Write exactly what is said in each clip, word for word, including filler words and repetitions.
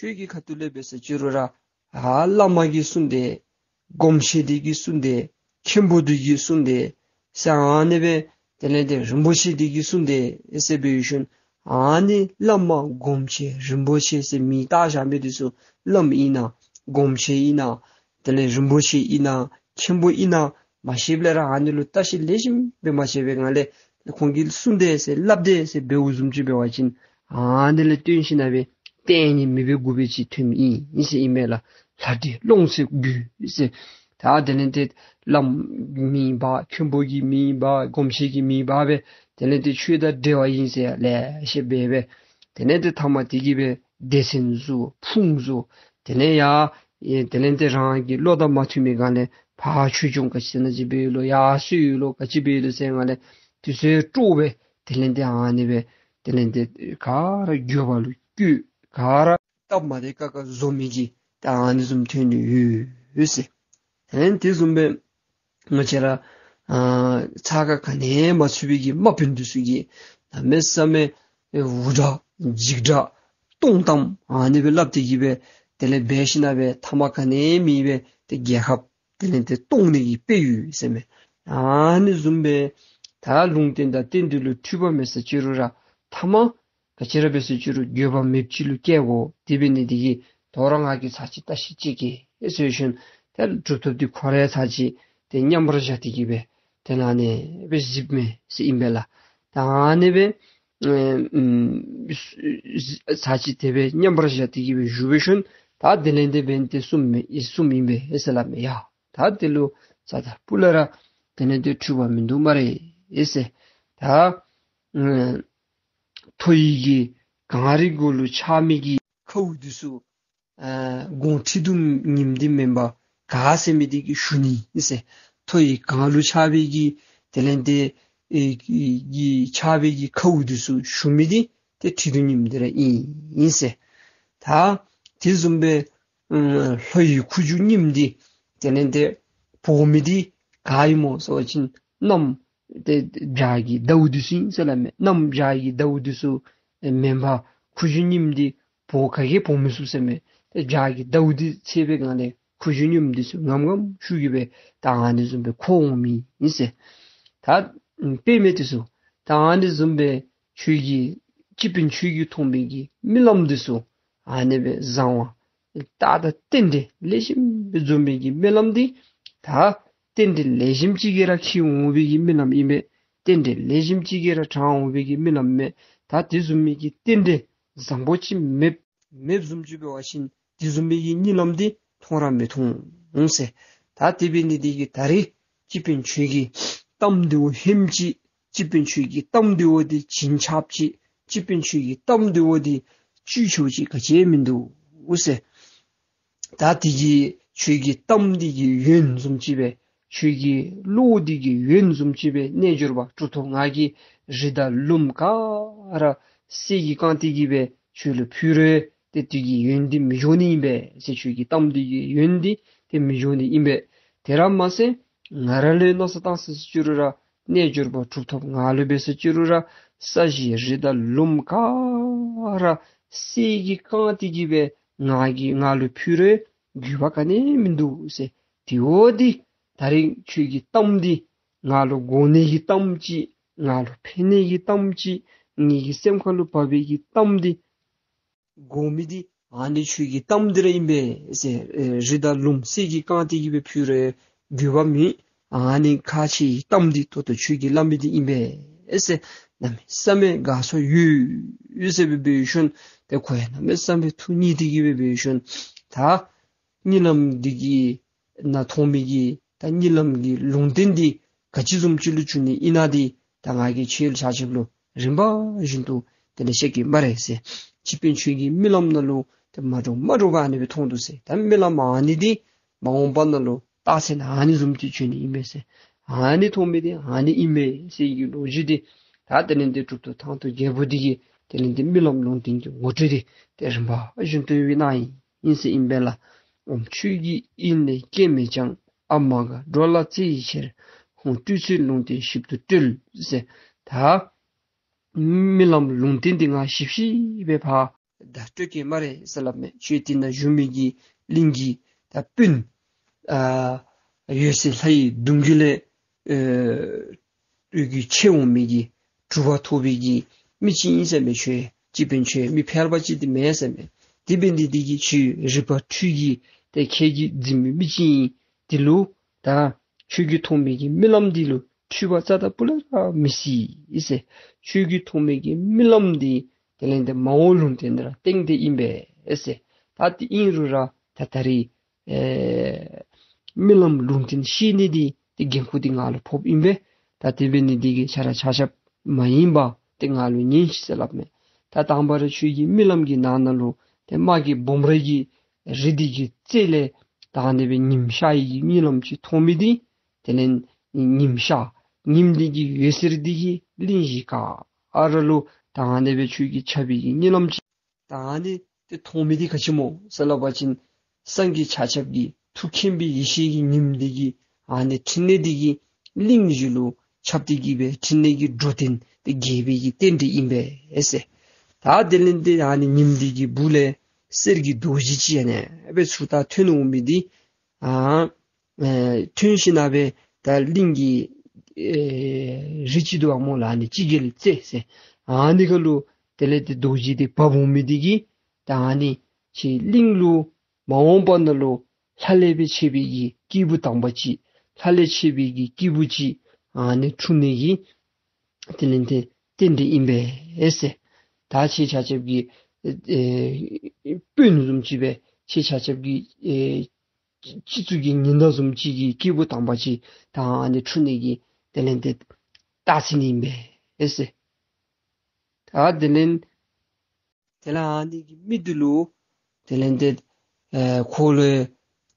ཁྱོད་ཀྱི་ཁ་ཐུག་ལས་འབད་ཟེར་ཅི་རུང་ར་ཨ་བླ་མ་གིས་གསུངས་ཏེ་སྒོམ་ཆེན་འདི་གིས་གསུངས་ཏེ་མཁན་པོ་འདི་གིས་གསུངས་ཏེ་ཟེར་ཨ་ནི་སྦེ་དེ་ལས་ཏེ་རིན་པོ་ཆེ་འདི་གིས་གསུངས་ཏེ་ཟེར་འབད་ཞིནམ་ཨ་ནི་བླ་མ་སྒོམ་ཆེན་རིན་པོ་ཆེ་ཟེར་མིང་བཏགས་བཞག་མི་འདི་ཚུ་བླམ་ཨིན་ན་སྒོམ་ཆེན་ཨིན་ན་དེ་ལས་རིན་པོ་ཆེ་ཨིན་ན་མཁན་པོ་ཨིན་ན་མ་ཤེས་པ་ལས་ར་ཨ་ནི་ལུ་བརྟག་ཞིབ་ལེགས་ཤོམ་སྦེ་མ་བྱས་པའི་ངང་ལས་ཁོང་གིས་གསུངས་ཏེ་ཟེར་སླབ་སྟེ་ཟེར་འབདཝ་བཟུམ་ཅིག་འབད་བ་ཅིན་ཨ་ནི་ལས་བརྟེན་ཞིནམ་ལས་ཏེ་ནི་མི་འབད་དགུ་འབད་ཅིག་ཐོནམ་ཨིན་ཟེར་ཨིན་མས་ལགས། ལྷ་འདྲེ་སློང་ཟེར་དགོ་ཟེར། ད་དེ་ལས་ཏེ་བླམ་མིང་འབག་མཁན་པོ་གི་མིང་འབག་སྒོམ་ཆེན་གྱི་མིང་འབག་སྦེ་དེ་ལས་ཏེ་ཆོས་དང་འབྲེལ་བ་ཨིན་ཟེར་ལེ་ཤ་འབད་སྦེ་དེ་ལས་ཏེ་མཐའ་མ་དེ་གིས་སྦེ་སྡེ་ཚན་བཟོ་ཕུང་བཟོ་དེ་ལས་ཡ་ཨེ་དེ་ལས་ཏེ་རང་གི་བློ་དང་མ་མཐུན་པའི་སྒང་ལས་ཕར་ཆོས་སྐྱོང་ག་ཅི་ཟེར་ན་ཅིག་འབད་ལོ་ཡར་སོང་ཡོད་ལོ་ག་ཅི་འབད་ལོ་ཟེར་སྒང་ལས་དུས་ཚོད་སྤྲོ་བས་དེ་ལས་ཏེ་ཨ་ནི་སྦེ་དེ་ལས་ཏེ་ག་ར་འགྱོད་པ་ལུ་སྐྱེས་ག་ར་སྟབས་མ་བདེ་ཁག་ཁ་བཟོ་མི་གི་ད་ཨ་ནི་བཟུམ་ཐོན་ནི་ཡོད་ཟེར། ཨེ་དེ་བཟུམ་སྦེ་ང་བཅས་ར་ཨ་ཚ་ཁ་ག་ནི་མ་ཚུད་པའི་གི་དམག་དཔོན་འདི་ཚུ་གིས་གནམ་མེད་ས་མེད་ཨེ་འུར་སྒྲ་འཇིགས་སྒྲ་སྟོང་གཏམ་ཨ་ནི་སྦེ་སླབ་སྟེ་གིས་སྦེ་དེ་ལས་འབད་ཞིནམ་ལས་མཐའ་མ་ག་ནི་མེད་པའི་ཏེ་རྒྱལ་ཁབ་དེ་ལས་ཏེ་སྟོང་ནི་གི་དཔེ་ཡོད་ཟེར་མས། ཨ་ནི་བཟུམ་སྦེ་ད་ལུང་བསྟན་དང་རྟེན་འབྲེལ་ལུ་འཁྲུལ་པ་མེད་ཟེར་ཅི་རུང་ར་མཐའ་མ་ག་ཅི་ར་འབད་ཟེར་ཅི་རུང་འགྱོད་པ་མེདཔ་ཅིག་ལུ་སྐྱེ་དགོ། དེ་འབད་ནི་དེ་གིས་དོ་རུང་ང་གིས་ཚར་གཅིག་བརྟག་ཞིབ་ཅིག་གེ་ཟེར་ཞིནམ་ད་གྲུབ་ཐོབ་འདི་ཁོ་ར་ཚར་གཅིག་ཏེ་མཉམ་པར་བཞག་སྟེ་གིས་སྦེ་དེ་ནང་ནས་སྦེ་གཟིགསཔ་མས་ཟེར་ཨིན་པས་ལགས། ད་ཨ་ནི་སྦེ་ཨེ་ཨམ་ཚར་གཅིག་དེ་སྦེ་མཉམ་པར་བཞག་སྟེ་གིས་སྦེ་བཞུགས་པའི་ཤུལ་ད་དེ་ལས་ཏེ་འབདན་ཏེ་གསུངམ་མས་གསུངམ་ཨིན་པས་ཟེར་སླབ་མས། ཡ་ད་དེ་ལུ་རྩ་དང་སྤུ་ལས་ར་དེ་ལས་ཏེ་འཁྲུལ་པ་མིན་འདུག་སྨ་རེ་ཟེར། ད་ཨེ་མཐོ་ཡི་གི་གངས་རི་གུ་ལུ་ཆགས་མི་གི་ཁཝ་འདི་ཚུ་ཨ་དགུང་ཁྲི་གདུགས་ཉིམ་འདི་མེན་པར་ག་ཟེར་མི་འདི་གིས་ཞུ་ནི་ཨིན་ཟེར། མཐོ་ཡི་གངས་ལུ་ཆགས་པའི་གི་དེ་ལས་ཏེ་ཨེ་གི་གི་ཆགས་པའི་གི་ཁཝ་འདི་ཚུ་ཞུ་མི་འདི་ཏེ་ཁྲི་གདུགས་ཉིམ་འདི་ར་ཨིན་ཨིན་ཟེར། ད་དེ་བཟུམ་སྦེ་ཨམ་ལྷོ་ཡི་ཁུ་བྱུག་ཉིམ་འདི་དེ་ལས་ཏེ་འབོ་མི་འདི་ག་ཨིན་མོ་ཟེར་བ་ཅིན་གནམ་ཏེ་བྱཱར་གྱི་ཟླཝ་འདི་ཚུ་ཨིན་ཟེར་སླབ་མས། གནམ་བྱཱར་གྱི་ཟླཝ་འདི་ཚུ་མེན་པར་ཁུ་བྱུག་ཉིམ་འདི་འབོ་ག་གིས་འབོ་མི་ཚུགས་ཟེར་མས། ཏེ་བྱཱར་གྱི་ཟླཝ་འདི་ཚེས་པའི་སྒང་ལས་ཁུ་བྱུག་ཉིམ་འདི་ཚུ་ངམ་ངམ་ཤུགས་ཀྱིས་སྦེ་ད་ཨ་ནི་བཟུམ་སྦེ་འཁོར་འོང་མི་ཨིན་ཟེར། ད་དཔེ་མེད་དེ་ཚུ་ད་ཨ་ནི་བཟུམ་སྦེ་ཁྱོད་ཀྱིས་སྤྱི་དཔོན་ཁྱོད་ཀྱིས་མཐོང་མི་གི་རྨི་ལམ་འདི་ཚུ་ཨ་ནི་སྦེ་བཟང་བ་རྟགས་དང་རྟེན་འབྲེལ་ལེགས་ཤོམ་སྦེ་འཛོམས་མི་གི་རྨི་ལམ་འདི་ད་རྟེན་འབྲེལ་ལེགས་ཤོམ་ཅིག་གིས་ར་འཁྱིད་འོང་བའི་གི་རྨི་ལམ་ཨིན་པས། རྟེན་འབྲེལ་ལེགས་ཤོམ་ཅིག་གིས་ར་དྲངས་འོང་བའི་གི་རྨི་ལམ་མས། ད་དེ་བཟུམ་མའི་གི་རྟེན་འབྲེལ་བཟང་པོ་ཅིག་མེདཔ་མེདཔ་བཟུམ་ཅིག་འབད་བ་ཅིན་དེ་བཟུམ་མའི་གི་རྨི་ལམ་འདི་མཐོང་ར་མི་མཐོང་འོང་ཟེར། ད་དེ་འབད་ནི་དེ་གིས་ད་རིས་སྤྱི་དཔོན་ཁྱོད་ཀྱི་གཏམ་འདི་བ་ཧེམ་ཅིག་སྤྱི་དཔོན་ཁྱོད་ཀྱི་གཏམ་འདི་བ་འདི་བྱིན་ཆགསཔ་ཅིག་སྤྱི་དཔོན་ཁྱོད་ཀྱི་གཏམ་འདི་བ་འདི་བཅུད་ཆེཝ་ཅིག་ག་ཅི་མིན་འདུག་ཟེར། ད་དེ་གི་ཁྱོད་ཀྱི་གཏམ་འདི་གི་ཡོན་བཟུམ་ཅིག་སྦེ་ཁྱོད་ཀྱི་བློ་འདི་གི་ཡོན་བཟུམ་ཅིག་སྦེ་རྣལ་འབྱོར་པ་གྲུབ་ཐོབ་ང་གིས་རི་དང་ལུངམ་ག་ར་གསེར་གྱིས་བཀང་སྟེ་གིས་སྦེ་ཁྱོད་ལུ་ཕུལ་རུང་ཏེ་དེ་གི་ཡོན་འདི་མི་འགྱོ་ནི་ཨིན་པས་ཟེར། ཁྱོད་ཀྱི་གཏམ་འདི་གི་ཡོན་འདི་ཏེ་མི་འགྱོ་ནི་ཨིན་པས། དེ་ར་མ་ཚད་ང་ར་ལུ་མནོ་བསམ་བཏང་ཟེར་ཅི་རུང་ར་རྣལ་འབྱོར་པ་གྲུབ་ཐོབ་ང་ལུ་འབད་ཟེར་ཅི་རུང་ར་ས་གཞི་རི་དང་ལུངམ་ག་ར་གསེར་གྱིས་བཀང་སྟེ་གིས་སྦེ་ང་གིས་ང་ལུ་ཕུལ་རུང་འགྱོད་པ་ག་ནི་མིན་འདུག་ཟེར། དེ་བ་འདི་ད་རིས་ཁྱོད་ཀྱི་གཏམ་འདི་ང་ལུ་དགོ་ནི་གི་གཏམ་ཅིག་ང་ལུ་ཕན་ནི་གི་གཏམ་ཅིག་ངེ་གི་སེམས་ཁ་ལུ་བབས་པའི་གི་གཏམ་འདི་དགོ་མི་འདི་ཨ་ནི་ཁྱོད་ཀྱི་གཏམ་འདི་ར་ཨིན་པས་ཟེར། ཨེ་རི་དང་ལུངམ་གསེར་གྱིས་བཀང་སྟེ་གིས་སྦེ་ཕུལ་རུང་འགྱོད་པ་མེད། ཨ་ནི་ཁག་ཆེ་བའི་གཏམ་འདི་ད་ལྟོ་ཁྱོད་ཀྱིས་སླབ་མི་འདི་ཨིན་པས་ཟེར། གནམ་མེད་ས་མེད་དགའ་ཚོར་ཡོད་ཡོད་ཟེར་སྦེ་འབད་ཞིནམ་ཏེ་ཁོ་ཡང་གནམ་མེད་ས་མེད་ཐུགས་མཉེས་ཏེ་གིས་སྦེ་འབད་ཞིནམ་ད་རྨི་ལམ་འདི་གི་ནང་མཐོང་མི་གི་ད་རྨི་ལམ་གྱི་ལུང་བསྟན་འདི་ག་ཅི་བཟུམ་ཅིག་ལུ་འགྱུར་ནི་ཨིན་ན་འདི་ད་ང་གིས་ཁྱེད་ཆ་ཁྱབ་ལུ་རིམ་པ་བཞིན་དུ་དེ་ལས་བཤད་གེ་སྨ་རེ་ཟེར། སྤྱི་དཔོན་ཁྱོད་ཀྱི་རྨི་ལམ་ནང་ལུ་ཏེ་མ་འདྲཝ་མ་འདྲཝ་ཨ་ནི་སྦེ་མཐོང་འདུག་ཟེར། ད་རྨི་ལམ་ཨ་ནི་འདི་མ་འོངས་པ་ནང་ལུ་རྟགས་མཚན་ཨ་ནི་བཟུམ་ཅིག་འགྱུར་ནི་ཨིན་མས་ཟེར། ཨ་ནི་མཐོང་མི་འདི་ཨ་ནི་ཨིན་མས་ཟེར་གྱི་ལོ་རྒྱུས་འདི་ད་དེ་ལས་ཏེ་གྲུབ་ཐོབ་ཐང་སྟོང་རྒྱལ་པོ་འདི་གིས་དེ་ལས་ཏེ་རྨི་ལམ་ལུང་བསྟན་གྱི་ངོ་སྤྲོད་འདི་ཏེ་རིམ་པ་བཞིན་དུ་ཡོད་ནི་ཨིན་ཨིན་ཟེར་ཨིན་པས་ལགས། ཨོམ་ཆོས་ཀྱི་དབྱིངས་ལས་སྐྱེ་མེད་ཀྱང་། ཨ་མ་དགའ་འགྲོ་ལ་བརྩེ་ཡི་ཕྱིར། ཁོང་སྤྲུལ་ཚུལ་ལུང་བསྟན་ཞིབ་ཏུ་བཀྲོལ་ཟེར། ད་རྨི་ལམ་ལུང་བསྟན་འདི་ང་ཞིབ་ཞིབ་སྦེ་ཕར་ བརྡ་སྤྲོད་གེ་སྨ་རེ་ཟེར་སླབ་མས། ཁྱོད་དེ་ནང་བཞུགས་མི་གི་གླིང་གི་ད་སྤུན་ཨ་འོད་ཟེར་ལྷ་ཡི་གདུང་བརྒྱུད་ལས་ཨེ་ཡུལ་གྱི་ཆེ་འོང་མི་གི་གྲུབ་པ་ཐོབ་པའི་གི་མི་ཅིག་ཨིན་ཟེར་མས། ཁྱོད་སྤྱི་དཔོན་ཁྱོད་མི་ཕལ་པ་ཅིག་དེ་མེན་ཟེར་མས། དེ་འབད་ནི་དེ་གིས་ཁྱོད་རིག་པ་འཕྲུལ་གྱི་ཏེ་ཁྱེད་ཀྱིས་འཛིན་མི་མི་ཅིག་ཨིན། དེ་ལུ་ད་ཁྱོད་ཀྱིས་མཐོང་མི་གི་རྨི་ལམ་འདི་ལུ་འཁྲུལ་པ་རྩ་དང་སྤུ་ལས་ར་མི་སྲིད་ཟེར། ཁྱོད་ཀྱིས་མཐོང་མི་གི་རྨི་ལམ་འདི་དེ་ལས་ཏེ་མ་འོངས་ལུང་བསྟན་ར་སྟོན་ཏེ་ཨིན་པས་ཟེར། ད་དེ་ཨིན་རུང་ར་ད་ད་རིས་ཨེ་རྨི་ལམ་ལུང་བསྟན་ཤེས་ནི་འདི་ཏེ་འགན་ཁུར་འདི་ང་ལུ་ཕོགཔ་ཨིན་པས། ད་དེ་འབད་ནི་འདི་གིས་ཁྱོད་ར་ཆ་ཁྱབ་མ་ཡེངས་པར་ཏེ་ང་ལུ་ཉན་ཤིག་ཟེར་སླབ་མས། ད་དང་པ་ར་ཁྱོད་ཀྱི་རྨི་ལམ་གྱི་ནང་ན་ལུ་ཏེ་དམག་གི་སྦོམ་ར་གི་རི་འདི་གི་རྩེ་ལས་ད་ཨ་ནི་སྦེ་ཉིམ་ཤར་བའི་གི་རྨི་ལམ་ཅིག་མཐོང་མི་འདི་དེ་ལས་ཉིམ་ཤར་ཉིམ་འདི་གི་འོད་ཟེར་འདི་གིས་གླིང་བཞི་ག་ར་ལུ་ད་ཨ་ནི་སྦེ་ཁྱོད་ཀྱིས་ཁྱབ་པའི་གི་རྨི་ལམ་ཅིག་ད་ཨ་ནི་ཏེ་མཐོང་མི་འདི་ག་ཅི་སྨོ་ཟེར་སླབ་པ་ཅིན་སངས་རྒྱས་ཆ་ཁྱབ་ཀྱི་ཐུགས་མཁྱེན་པའི་ཡེ་ཤེས་ཀྱི་ཉིམ་འདི་གིས་ཨ་ནི་ཕྲིན་ལས་འདི་གིས་གླིང་བཞི་ལུ་ཁྱབ་སྟེ་གི་སྦེ་ཕྲིན་ལས་ཀྱི་འགྲོ་དོན་འདི་རྒྱས་པའི་གི་རྟེན་འབྲེལ་ཨིན་པས་ཟེར། ད་དེ་ལས་ཏེ་ཨ་ནི་ཉིམ་འདི་གི་སྦུག་ལས་གསེར་གྱི་རྡོ་རྗེ་ཅིག་ཨ་ནི་སྦེ་ཚུར་ད་ཐོན་འོང་མི་འདི་ཨ་ཨེ་ཐོན་ཞིནམ་ལས་ད་གླིང་གི་ཨེ་རི་ཅིག་འདུག་པ་སྨོ་ལགས། ཨ་ནི་སྤྱི་རྒྱལ་རྩེ་ཟེར་ཨ་ནི་ཁ་ལུ་དེ་ལས་ཏེ་རྡོ་རྗེ་འདི་བབས་འོང་མི་འདི་གིས་ད་ཨ་ནི་ཁྱེད་གླིང་ལུ་མ་འོངས་པ་ནང་ལུ་ལྷ་ལས་སྦེ་ཆད་པའི་གི་སྐྱེས་བུ་དམ་པ་ཅིག་ལྷ་ལས་ཆད་པའི་གི་སྐྱེས་བུ་ཅིག་ཨ་ནི་འཁྲུངས་ནི་གི་དེ་ལས་ཏེ་རྟེན་འབྲེལ་ཨིན་པས་ཟེར། ད་ཁྱེད་ཆ་ཁྱབ་ཀྱི་ཨེ་དཔོན་བཟུམ་ཅིག་སྦེ་ཁྱེད་ཆ་ཁྱབ་ཀྱི་ཨེ་སྤྱི་གཙུག་གི་ཉི་ཟླ་བཟུམ་ཅིག་གི་སྐྱེས་བུ་དམ་པ་ཅིག་ད་ཨ་ནི་འཁྲུངས་ནི་གི་དེ་ལས་ཏེ་རྟགས་མཚན་ཨིན་པས་ཟེར། ད་དེ་ལས་དེ་ལས་ཨ་ནི་གི་མི་འདི་ལུ་དེ་ལས་ཏེ་ཨེ་ཁོ་ལུ་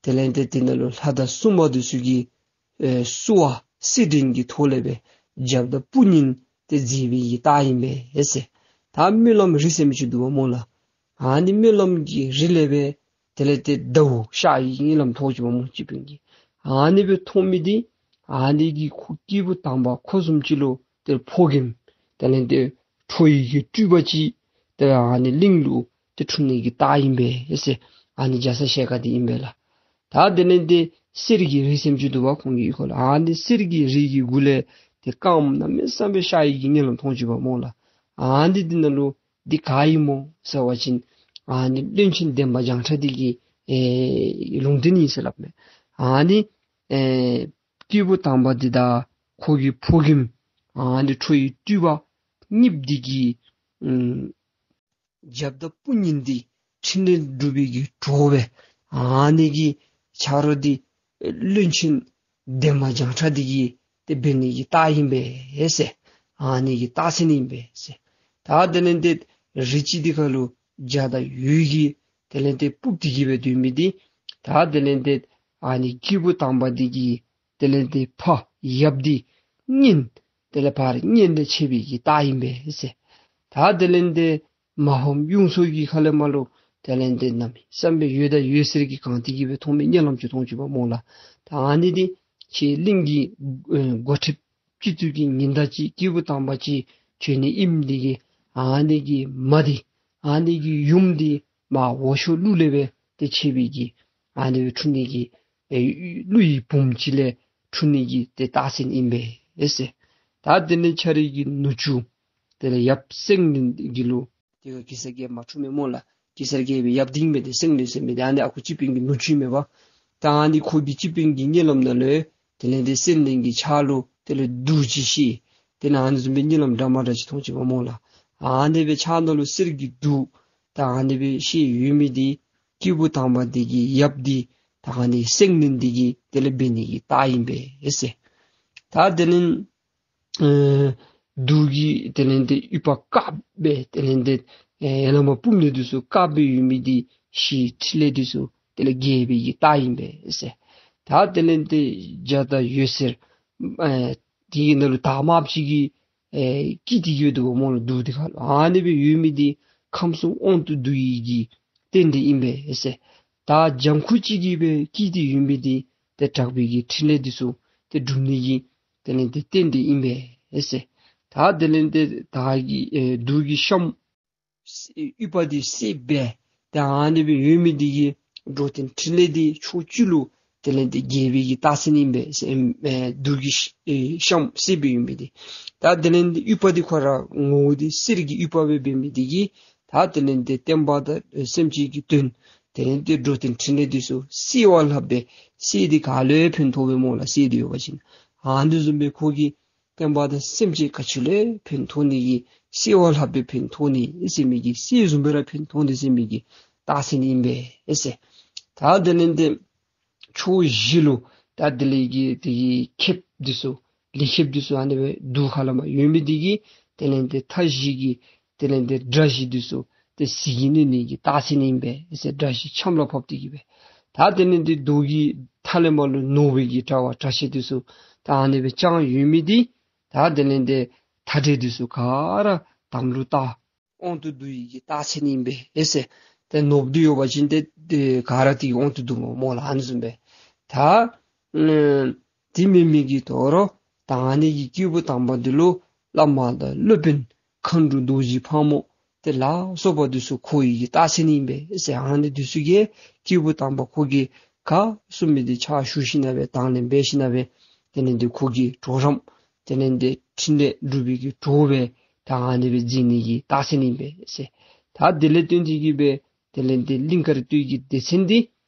དེ་ལས་ཏེ་དེ་ནང་ལུ་ལྷ་དང་སྲུང་མ་འདི་ཚུ་གིས་ཨེ་བསུ་བ་སེར་སྦྲེང་གི་ཐོག་ལས་སྦེ་རྒྱབ་དང་དཔུང་གཉེན་ཏེ་མཛད་པའི་གི་རྟགས་ཨིན་པས་ཟེར། ད་སྨོན་ལམ་རི་ཟེར་མི་ཅིག་འདུག་པ་སྨོ་ལགས། ཨ་ནི་སྨོན་ལམ་གྱི་རི་ལས་སྦེ་དེ་ལས་ཏེ་ཟླཝ་ཤར་བའི་གི་རྨི་ལམ་མཐོང་ཅི་པ་སྨོ་སྤྱི་དཔོན་གྱིས། ཨ་ནི་སྦེ་མཐོང་མི་འདི་ཨ་ནི་གི་ཁོ་སྐྱེས་བུ་དམ་པ་ཁོ་བཟུམ་ཅིག་ལུ་ཏེ་ཕོ་རྒནམ་དེ་ལས་ཏེ་ཁྲོ་བོའི་གི་སྤྲུལ་པ་ཅིག་ཏེ་ཨ་ནི་གླིང་ལུ་ཏེ་འཁྲུངས་ནི་གི་རྟགས་ཨིན་པས་ཟེར། ཨ་ནི་རྒྱ་ཚ་ཞལ་དཀར་འདི་ཨིན་པས་ལགས། ད་དེ་ལས་ཏེ་གསེར་གྱི་རི་ཟེར་མི་ཅིག་འདུག་པ་ཁོང་གི་གཡུས་ཁ་ལུ། ཨ་ནི་གསེར་གྱི་རི་གི་གུ་ལས་ཏེ་སྐརམ་གནམ་མེད་ས་མེད་ཤར་བའི་གི་རྨི་ལམ་མཐོང་ཅི་པ་སྨོ་ལགས། ཨ་ནི་འདི་ནང་ལུ་འདི་ག་ཨིན་སྨོ་ཟེར་བ་ཅིན་ཨ་ནི་བློན་ཆེན་འདན་མ་བྱང་ཁྲ་འདི་གི་ཨེ་ལུང་བསྟན་ཨིན་ཟེར་སླབ་མས། ཨ་ནི་ཨེ་སྐྱེས་བུ་དམ་པ་འདི་དང་ཁོ་གི་ཕོ་རྒནམ་ཨ་ནི་ཁྲོ་བོའི་སྤྲུལ་པ་གཉིསཔོ་འདི་གི་ཨམ་རྒྱབ་དང་དཔུང་གཉེན་འདི་འཕྲིན་ལས་སྒྲུབ་པའི་གི་གྲོགས་སྦེ་ཨ་ནི་གི་ཆ་རོགས་འདི་བློན་ཆེན་འདན་མ་བྱང་ཁྲ་འདི་གིས་ཏེ་འབད་ནི་གི་རྟགས་ཨིན་པས་ཟེར། ཨ་ནི་གི་རྟགས་མཚན་ཨིན་པས་ཟེར། ད་དེ་ལས་ཏེ་རི་ཅིག་འདི་ཁ་ལུ་འཇའ་དང་འོད་ཀྱིས་དེ་ལས་ཏེ་སྤུབས་ཏེ་གི་སྦེ་སྡོད་མི་འདི་ད་དེ་ལས་ཏེ་ཨ་ནི་སྐྱེས་བུ་དམ་པ་འདི་གི་དེ་ལས་ཏེ་ཕ་ཡབ་འདི་གཉེན་དེ་ལས་ཕར་གཉེན་ལས་ཆད་པའི་གི་རྟགས་ཨིན་པས་ཟེར། ད་དེ་ལས་ཏེ་མ་ཕམ་གཡུ་མཚོ་གི་ཁ་ལས་མར་ལུ་དེ་ལས་ཏེ་གནམ་མེད་ས་མེད་འོད་དང་འོད་ཟེར་གྱིས་གང་སྟེ་གི་སྦེ་མཐོང་མི་རྨི་ལམ་ཅིག་མཐོང་ཅི་པ་སྨོ་ལགས། ད་ཨ་ནི་འདི་ཁྱེད་གླིང་གི་ཨེ་འགོ་ཁྲིདཔ་སྤྱི་གཙུག་གི་ཉི་ཟླ་ཅིག་སྐྱེས་བུ་དམ་པ་ཅིག་བྱོན་ནི་ཨིནམ་འདི་གིས་ཨ་ནི་གི་མ་འདི་ཨ་ནི་གི་ཡུམ་འདི་མར་འོག་ཕྱོགས་ཀླུ་ལས་སྦེ་ཏེ་ཆད་པའི་གི་ཨ་ནི་སྦེ་འཁྲུངས་ནི་གི་ཨེ་ཀླུ་ཡི་བུམོ་ཅིག་ལས་འཁྲུངས་ནི་གི་ཏེ་རྟགས་མཚན་ཨིན་པས་ཟེར། ད་དེ་ལས་ཁྱོད་རའི་གི་ནུ་གཅུང་དེ་ལས་ཡབ་སེང་བློན་གྱི་ལུ་དེ་ག་གེ་སར་རྒྱལཔོ་མ་འཁྲུངས་མས་སྨོ་ལགས། གེ་སར་རྒྱལ་པོའི་ཡབ་འདི་ཨིན་མས་ཏེ་སེང་བློན་ཟེར་མི་འདི། ཨ་ནི་ཨ་ཁུ་སྤྱི་དཔོན་གྱི་ནུ་གཅུང་མས་པ། ད་ཨ་ནི་ཁོ་གི་སྤྱི་དཔོན་གྱི་རྨི་ལམ་ནང་ལུ་དེ་ལས་ཏེ་སེང་བློན་གྱི་ཕྱག་ལུ་དེ་ལས་གདུགས་ཅིག་ཤི་དེ་ལས་ཨ་ནི་བཟུམ་སྦེ་རྨི་ལམ་འདྲ་མ་འདྲ་ཅིག་མཐོང་ཅི་པ་སྨོ་ལགས། ཨ་ནི་སྦེ་ཕྱག་ནང་ལུ་གསེར་གྱི་གདུགས་ད་ཨ་ནི་སྦེ་ཤི་ཡོད་མི་འདི་སྐྱེས་བུ་དམ་པ་འདི་གི་ཡབ་འདི་ད་ཨ་ནི་སེང་བློན་འདི་གིས་དེ་ལས་འབད་ནི་གི་རྟགས་ཨིན་པས་ཟེར། ད་དེ་ལས་ཨེ་གདུགས་ཀྱི་དེ་ལས་ཏེ་ཡུ་བ་དཀརཔོ་སྦེ་དེ་ལས་ཏེ་ཨེ་ཡར་ལས་མར་སྤུབས་ནི་འདི་ཚུ་དཀརཔོ་སྦེ་ཡོད་མི་འདི་ཕྱིའི་ཕྲིན་ལས་འདི་ཚུ་དེ་ལས་རྒྱས་པའི་གི་རྟགས་ཨིན་པས་ཟེར། ད་དེ་ལས་ཏེ་འཇའ་དང་འོད་ཟེར་ཨེ་དེ་གི་ནང་ལུ་དར་དམརཔོ་ཅིག་གིས་ཨེ་དཀྲིས་ཏེ་ཡོད་འདུག་པ་སྨོ་ལགས། གདུགས་འདི་ཁ་ལུ་ཨ་ནི་སྦེ་ཡོད་མི་འདི་ཁམས་གསུམ་དབང་དུ་བསྡུ་བའི་གི་རྟེན་འབྲེལ་ཨིན་པས་ཟེར། ད་ལྗང་ཁུ་ཅིག་གིས་སྦེ་དཀྲིས་ཏེ་ཡོད་མི་འདི་ཏེ་དྲག་པོའི་གི་ཕྲིན་ལས་འདི་ཚུ་ཏེ་སྒྲུབ་ནི་གི་དེ་ལས་ཏེ་རྟེན་འབྲེལ་ཨིན་པས་ཟེར། ད་དེ་ལས་ཏེ་དར་གྱི་ཨེ་གདུགས་ཀྱི་ཤམ་ ཨེ་ཨུཏྤལ་འདི་གསེར་སྦེ་ད་ཨ་ནི་སྦེ་ཡོད་མི་འདི་གིས་འགྲོ་དོན་འཕྲིན་ལས་འདི་ཕྱོགས་བཅུ་ལུ་དེ་ལས་འདི་རྒྱས་པའི་གི་རྟགས་མཚན་ཨིན་པས་ཟེར། ཨེ་གདུགས་ཀྱི་ཤ་ཨེ་ཤམ་གསེར་སྦེ་ཡོད་མི་འདི། ད་དེ་ལས་འདི་ཨུཏྤལ་འདི་ཁོ་ར་ངོ་བོ་འདི་གསེར་གྱི་ཨུཏྤལ་སྦེ་འབད་མི་འདི་གིས་ད་དེ་ལས་འདི་བསྟན་པ་དང་ཨེ་སེམས་ཅན་གྱི་དོན་དེ་ལས་འདི་འགྲོ་དོན་འཕྲིན་ལས་འདི་ཚུ་གསལ་བ་ལྷག་པའི་གསེར་འདི་ག་ལུ་ཡང་ཕན་ཐོགས་པས་སྨོ་ལགས། གསེར་འདི་ཡོད་པ་ཅིན། ཨ་ནི་བཟུམ་སྦེ་ཁོ་གིས་བསྟན་པ་དང་སེམས་ཅན་ག་ཅི་ལུ་ཡང་ཕན་ཐོགས་ནི་གི་གསལ་བ་ལྷག་པའི་ཕན་ཐོགས་ནི་ཟེར་མི་གི་གསེར་བཟུམ་སྦེ་ར་ཕན་ཐོགས་ནི་ཟེར་མི་གི་རྟགས་མཚན་ཨིན་པས་ཟེར། ད་དེ་ལས་འདི་ཕྱོགས་བཞི་ལུ་ད་དེ་ལས་ཀྱི་དེ་གི་ཁེབས་འདི་ཚུ་ལི་ཁེབས་འདི་ཚུ་ཨ་ནི་སྦེ་གདུགས་ཁ་ལས་མར་ཡོད་མི་འདི་གིས་དེ་ལས་འདི་མཐའ་བཞི་གི་དེ་ལས་འདི་དགྲ་བཞི་འདི་ཚུ་ཏེ་ཟིལ་གྱིས་གནོན་ནི་གི་རྟགས་མཚན་ཨིན་པས་ཟེར། དགྲ་བཞི་ཆམ་ལ་ཕབ་སྟེ་གི་སྦེ། ད་དེ་ལས་འདི་གདུགས་ཀྱི་མཐའ་ལས་མར་ལུ་ནོར་བུ་གི་དྲ་བ་དྲ་ཕྱེད་འདི་ཚུ་ད་ཨ་ནི་སྦེ་དཔྱངས་ཡོད་མི་འདི་ད་དེ་ལས་འདི་མཐའ་དགྲ་འདི་ཚུ་ག་ར་དམ་ལུ་བཏགས། དབང་དུ་བསྡུ་ཡི་གི་རྟགས་མཚན་ཨིན་པས་ཟེར། ཏེ་ནོར་བུ་འདི་ཡོད་པ་ཅིན་ཏེ་ཏེ་ག་ར་དེ་གི་དབང་དུ་བསྡུ་སྨོ་སྨོ་ལགས། ཨ་ནི་བཟུམ་སྦེ་ད་ཨེ་དེ་མེན་མི་གི་དོ་རུང་ད་ཨ་ནི་གི་སྐྱེས་བུ་དམ་པ་འདི་ལུ་བླ་མ་དང་སློབ་དཔོན་མཁའ་འགྲོ་རྡོ་རྗེ་ཕག་མོ་དེ་ལ་སོགས་པ་འདི་ཚུ་འཁོར་བའི་གི་རྟགས་མཚན་ཨིན་པས་ཟེར། ཨ་ནི་འདི་ཚུ་གིས་སྐྱེས་བུ་དམ་པ་ཁོ་གིས་ག་གསུངས་མི་འདི་ཕྱག་ཞུ་ཞིནམ་ལས་དང་ལེན་འབད་ཞིནམ་ལས་དེ་ལས་འདི་ཁོ་གི་གྲོགས་རམ་དེ་ལས་འདི་འཕྲིན་ལས་སྒྲུབ་པའི་གི་གྲོགས་སྦེ་ད་ཨ་ནི་སྦེ་མཛད་ནི་གི་རྟགས་མཚན་ཨིན་པས་ཟེར། ད་དེ་ལས་བརྟེན་ཏེ་གི་སྦེ་དེ་ལས་འདི་གླིང་དཀར་སྟོད་ཀྱི་སྡེ་ཚན་འདི་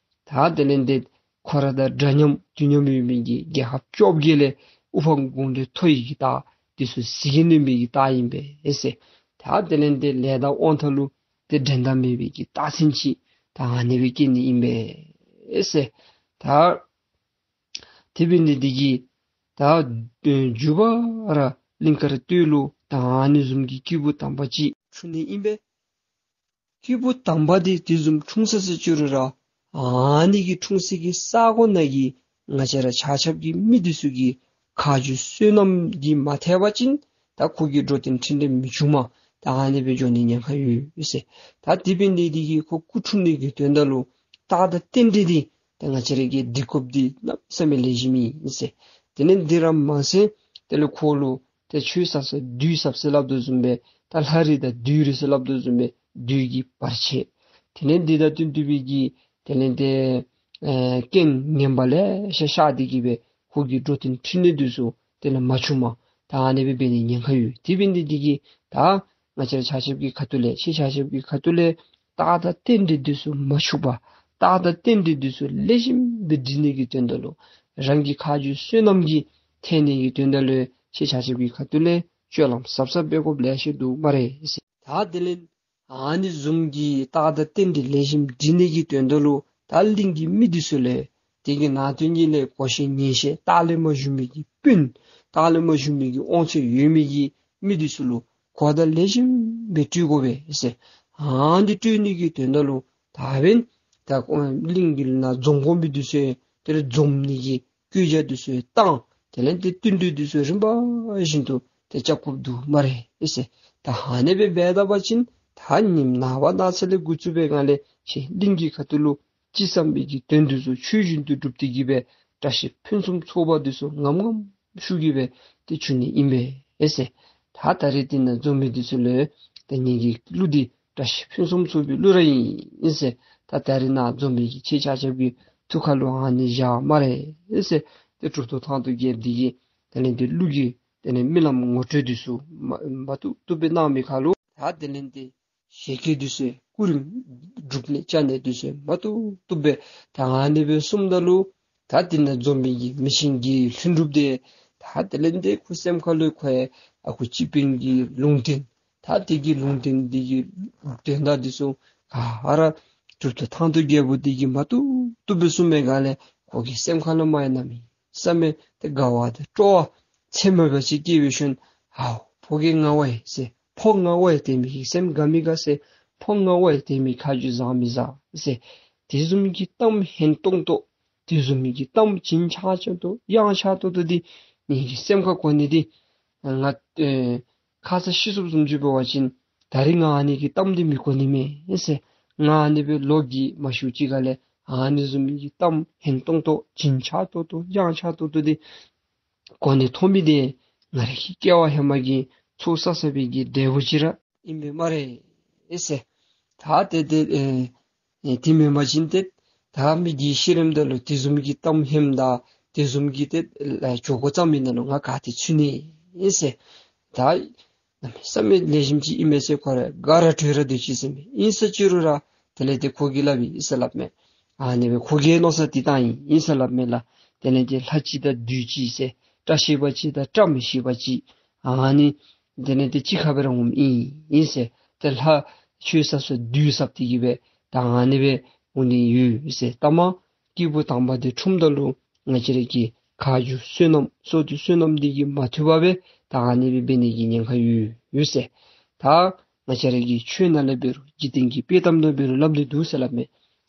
ད་དེ་ལས་འདི་ཁོ་ར་དང་འདྲ་མཉམ་དུས་མཉམ་ཡོད་མི་གི་རྒྱལ་ཁབ་བཅོ་བརྒྱད་ལས་དབུ་འཕང་དགུང་ལས་མཐོ་བའི་གི་རྟགས་འདི་ཚུ་ཟིལ་གྱིས་གནོན་པའི་གི་རྟགས་ཨིན་པས་ཟེར། ད་དེ་ལས་འདི་ལས་དང་དབང་ཐང་ལུ་ཏེ་འགྲན་ཟླ་མེད་པའི་གི་རྟགས་མཚན་ཅིག་ད་ཨ་ནི་སྦེ་བསྐྱེད་ནི་ཨིན་པས་ཟེར། ད་དེ་འབད་ནི་འདི་གིས་ད་མགྱོགས་པ་ར་གླིང་དཀར་སྟོད་ལུ་ད་ཨ་ནི་བཟུམ་གྱི་སྐྱེས་བུ་དམ་པ་ཅིག་འཁྲུངས་ནི་ཨིན་པས། སྐྱེས་བུ་དམ་པ་འདི་དེ་བཟུམ་འཁྲུངས་ས་ཟེར་ཅི་རུང་ར་ཨ་ནི་གི་འཁྲུངས་ས་གི་ས་གོ་ནང་གི་ང་བཅས་ར་ཆ་ཁྱབ་ཀྱི་མི་འདི་ཚུ་གི་ཁ་རྗེ་བསོད་ནམས་ཀྱིས་མ་ཐེག་པ་ཅིན་ད་ཁོ་གི་འགྲོ་དོན་འཕྲིན་ལས་མི་འབྱུངམ་ད་ཨ་ནི་སྦེ་འགྱོ་ནི་ཉེན་ཁ་ཡོད་ཟེར། ད་དེ་འབད་ནི་འདི་གིས་ཁོ་སྐུ་འཁྲུངས་ནི་གི་དོན་དག་ལུ་རྟགས་དང་རྟེན་འབྲེལ་འདི་ད་ང་བཅས་ར་གིས་སྒྲིག་དགོཔ་འདི་གནམ་མེད་ས་མེད་ལེགས་ཤོམ་ཨིན་ཟེར། དེ་ལས་འདི་ར་མ་ཚད་དེ་ལས་ཁོ་ལུ་ཏེ་ཆོས་ཟབ་ས་བདུད་ཟབ་ཟེར་སླབ་དོ་བཟུམ་སྦེ་ད་ལྷ་རིགས་དང་བདུད་རིགས་ཟེར་སླབ་དོ་བཟུམ་སྦེ་བདུད་ཀྱི་བར་ཆད། དེ་ལས་འདི་དང་བསྟུན་ཏེ་སྦེ་གི་དེ་ལས་ཏེ་ཨེ་རྐྱེན་ངན་པ་ལེ་ཤ་ཤར་ཏེ་གི་སྦེ་ཁོ་གི་འགྲོ་དོན་འཕྲིན་ལས་འདི་ཚུ་དེ་ལས་མ་འབྱུངམ་ད་ཨ་ནི་སྦེ་འབད་ནི་ཉེན་ཁ་ཡོད། དེ་འབད་ནི་འདི་གིས་ད་ང་བཅས་ར་ཆ་ཁྱབ་ཀྱི་ཁ་ཐུག་ལས་ཁྱེད་ཆ་ཁྱབ་ཀྱི་ཁ་ཐུག་ལས་རྟགས་དང་རྟེན་འབྲེལ་འདི་ཚུ་མ་འཆུགས་པར་རྟགས་དང་རྟེན་འབྲེལ་འདི་ཚུ་ལེགས་ཤོམ་སྦེ་སྒྲིག་ནི་གི་དོན་དག་ལུ་རང་གི་ཁ་རྗེ་བསོད་ནམས་ཀྱིས་ཐེག་ནི་གི་དོན་དག་ལུ་ཁྱེད་ཆ་ཁྱབ་ཀྱི་ཁ་ཐུག་ལས་སྤྱོད་ལམ་ཟབ་ཟབ་འབད་དགོཔ་ལེ་ཤ་འདུག་སྨ་རེ་ཟེར། ད་དེ་ལས་ཨ་ནི་བཟུམ་གྱི་རྟགས་དང་རྟེན་འབྲེལ་ལེགས་ཤོམ་སྒྲིག་ནི་གི་དོན་དག་ལུ་ད་གླིང་གི་མི་འདི་ཚུ་ལས་དེ་གི་ནང་དོན་གྱི་ལས་གོ་ཤེས་ཉན་ཤེས་རྟགས་ལས་མ་ཞུ་མི་གི་སྤུན་རྟགས་ལས་མ་ཞུ་མི་གི་དབང་ཆ་ཡོད་མི་གི་མི་འདི་ཚུ་ལུ་གོ་བརྡ་ལེགས་ཤོམ་སྦེ་སྤྲོད་དགོ་པས་ཟེར། ཨ་ནི་སྤྲོད་ནི་གི་དོན་དག་ལུ་ད་འབདན་ད་གླིང་གི་ནང་འཛོམས་དགོ་མི་འདི་ཚུ་དེ་ལས་འཛོམས་ནི་གི་བཀོད་རྒྱ་འདི་ཚུ་བཏང་། དེ་ལས་ཏེ་བསྟུན་གྲོས་འདི་ཚུ་རིམ་པ་བཞིན་དུ་ཏེ་རྐྱབ་དགོཔ་འདུག་སྨ་རེ་ཟེར། ད་ཨ་ནི་སྦེ་འབད་ད་པ་ཅིན་ད་ཉིནམ་ནངས་པ་གནངས་ཚེ་ལས་འགོ་བཙུགས་པའི་སྒང་ལས་ཁྱེད་གླིང་གི་ཁ་ཐུག་ལུ་ཅི་བསམ་པའི་གི་དོན་འདི་ཚུ་ཆོས་བཞིན་དུ་སྒྲུབ་སྟེ་གི་སྦེ་བཀྲ་ཤིས་ཕུན་སུམ་ཚོགས་པ་འདི་ཚུ་ངམ་ངམ་ཤུགས་ཀྱིས་སྦེ་ཏེ་འབྱུང་ནི་ཨིན་པས་ཟེར། ད་ད་རིས་འདི་ནང་འཛོམས་མི་འདི་ཚུ་ལུ་ཏེ་ངེ་གི་གླུ་འདི་བཀྲ་ཤིས་ཕུན་སུམ་ཚོགས་པའི་གླུ་ར་ཨིན་ཟེར། ད་ད་རིས་ནཱ་འཛོམས་མི་གི་ཁྱེད་ཆ་ཁྱབ་ཀྱི་ཐུགས་ཁ་ལུ་ཨ་ནི་བཞག་སྨ་རེ་ཟེར། ཏེ་གྲུབ་ཐོབ་ཐང་སྟོང་རྒྱལཔོ་འདི་གིས་དེ་ལས་ཏེ་གླུ་གི་དེ་ལས་རྨི་ལམ་ངོ་སྤྲོད་འདི་ཚུ་མ་མ་བཏུབ་བཏུབ་སྦེ་གནང་མི་ཁ་ལུ་ད་དེ་ལས་ཏེ་ཞལ་བཀོད་འདི་ཚུ་སྐུ་རིམ་སྒྲུབ་ནི་བཅའ་ནི་འདི་ཚུ་མ་བཏུབ་བཏུབ་སྦེ་ད་ཨ་ནི་སྦེ་གསུངམ་ད་ལུ་ད་འདི་ནང་འཛོམས་མི་གི་མི་ཆེན་གྱི་ལྷུན་གྲུབ་འདི་ད་དེ་ལས་ཏེ་ཁོ་སེམས་ཁ་ལུ་ཁོ་ཡང་ཨ་ཁུ་སྤྱི་དཔོན་གྱི་ལུང་བསྟན་ད་དེ་གི་ལུང་བསྟན་འདི་གི་དོན་དག་འདི་ཚུ་ག་ར་གྲུབ་ཐོབ་ཐང་སྟོང་རྒྱལཔོ་འདི་གིས་མ་བཏུབ་བཏུབ་སྦེ་གསུངས་མི་སྒང་ལས་ཁོ་གི་སེམས་ཁ་ལུ་མ་ཡང་གནམ་མེད་ས་མེད་ཏེ་དགའ་བ་དང་སྤྲོ་བ་ཚད་མེད་པ་ཅིག་སྐྱེས་པའི་ཤུལ་ཨའོ་ཕོ་རྒྱས་ང་བ་ཡི་ཟེར། ཕོ་ང་བ་ཡི་དེ་མི་གི་སེམས་དགའ་མི་དགའ་ཟེར། ཕོ་ང་བ་ཡི་དེ་མི་ཁ་རྗེ་བཟང་མི་བཟང་ཟེར། དེ་བཟུམ་གྱི་གཏམ་ཧན་ཏོང་ཏོ་དེ་བཟུམ་མི་གི་གཏམ་བྱིན་ཆགས་ཆགས་ཏོག་ཏོ་གཡང་ཆགས་ཏོག་ཏོ་འདི་ངེ་གི་སེམས་ཁར་གོ་ནི་འདི་ང་ཨེ་ཁ་ཙ་ཤི་སོཔ་བཟུམ་ཅིག་འབད་བ་ཅིན་ད་རིས་ང་ཨ་ནི་གི་གཏམ་འདི་མི་གོ་ནི་མས་ཟེར། ང་ཨ་ནི་སྦེ་ལོ་རྒས་མ་ཤིཝ་ཅིག་ཁ་ལས་ཨ་ནི་བཟུམ་མི་གི་གཏམ་ཧན་ཏོང་ཏོ་བྱིན་ཆགས་ཏོག་ཏོ་གཡང་ཆགས་ཏོག་ཏོ་འདི་གོ་ནི་མཐོང་མི་འདི་ང་རའི་སྐྱེ་བ་ཧེ་མ་གི་ཚོགས་བསགས་བསགས་པའི་གི་འབྲས་བུ་ཅིག་ར་ཨིན་པས་སྨ་རེ་ ཨེ་ཟེར། ད་ཏེ་ཏེ་ཨེ་ཨེ་དེ་མེན་པ་ཅིན་ཏེ་ད་མི་གི་ཤི་རནམ་ད་ལུ་དེ་བཟུམ་གྱི་གཏམ་ཧེམ་དང་དེ་བཟུམ་གྱི་ཏེ་ཨེ་འགྱོ་དགོཔ་ཙམ་ཨིན་ན་ལུ་ང་ག་ཏེ་ཚུད་ནི་ཨིན་ཟེར། ད་གནམ་མེད་ས་མེད་ལེགས་ཤོམ་ཅིག་ཨིན་མས་ཟེར། ཁོ་ར་དགའ་ར་སྤྲོ་ར་སྡོད་ཅི་ཟེར་མས། ཨིན་ས་ཅི་རུང་ར་དེ་ལས་ཏེ་ཁོ་གིས་སླབ་ཨིན་ཟེར་སླབ་མས། ཨ་ནི་སྦེ་ཁོ་གིས་མནོ་བསམ་འདི་བཏང་ཡི་ཨིན་ཟེར་སླབ་མས་ལགས། དེ་ལས་ཏེ་ལྷ་ཅིག་དང་བདུད་ཅིག་ཟེར། བཀྲ་ཤིས་པ་ཅིག་དང་བཀྲ་མི་ཤིས་པ་ཅིག། ཨ་ནི་དེ་ལས་ཏེ་གཅིག་ཁར་སྦེ་ར་འོངམ་ཨིན་ཨིན་ཟེར། ཏེ་ལྷ་ཆོས་ཟབ་ས་བདུད་ཟབ་སྟེ་གི་སྦེ་ད་ཨ་ནི་སྦེ་འོང་ནི་ཡོད་ཟེར། ད་མ་སྐྱེས་བུ་དམ་པ་འདི་འཁྲུངསམ་ད་ལུ་ང་བཅས་ར་གི་ཁ་རྗེ་བསོད་ནམས་བསོད་བདེ་བསོད་ནམས་འདི་གིས་མ་ཐུབ་པར་སྦེ་ད་ཨ་ནི་སྦེ་འབད་ནི་གི་ཉེན་ཁ་ཡོད་ཡོད་ཟེར། ད་ང་བཅས་ར་གི་ཆོས་ནང་ལས་འབད་རུང་འཇིག་རྟེན་གྱི་དཔྱེ་གཏམ་ནང་འབད་རུང་སླབ་ནི་འདུག་ཟེར་སླབ་མས།